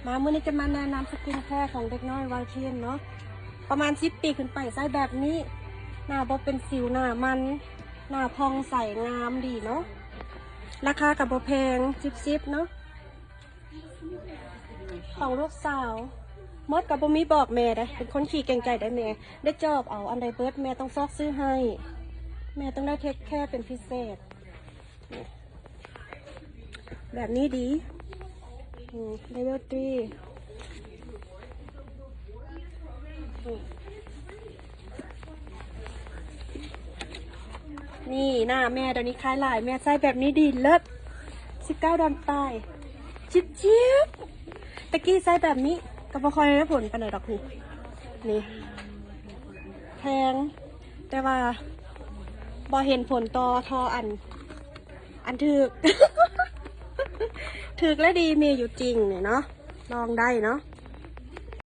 ມາ ມື້ນີ້ຈະມາແນະນຳສະກິນແຄຂອງເດັກນ້ອຍວັຍທີນເນາະ ປະມານສິບປີຂຶ້ນໄປ ໃຊ້ແບບນີ້ ໜ້າບໍ່ເປັນສິວ ໜ້າມັນ ໜ້າຜ່ອງໃສງາມດີເນາະ. ລາຄາກໍບໍ່ແພງ ສິບສິບເນາະ ຂອງລູກສາວ. ໝົດກໍບໍ່ມີບອກແມ່ເດ້ ເປັນຄົນຂີ້ເກງໃຈໄດ໋ແມ່ ໄດ້ຈອບເອົາ ອັນໃດເບິດແມ່ຕ້ອງຊອກຊື້ໃຫ້ ແມ່ຕ້ອງໄດ້ເທກແຄເປັນພິເສດ. ແບບນີ້ດີ ອືມ ເລເວລທຣີ ອືມ ນີ້ໜ້າແມ່ດຽວນີ້ຄາຍຫຼາຍ ແມ່ໃຊ້ແບບນີ້ດີເລີດ ສິບເກົ້າດອນປາຍ ຈິບໆ ຕະກີ້ໃຊ້ແບບນີ້ກໍບໍ່ຄ່ອຍໄດ້ຜົນປານໃດດອກ ນີ້ ນີ້ ແພງ ແຕ່ວ່າບໍ່ເຫັນຜົນຕໍ່ເທົ່າອັນ ອັນຖືກ ຖືກແລະດີ ມີຢູ່ຈິງນີ້ເນາະ ລອງໄດ້ເນາະ.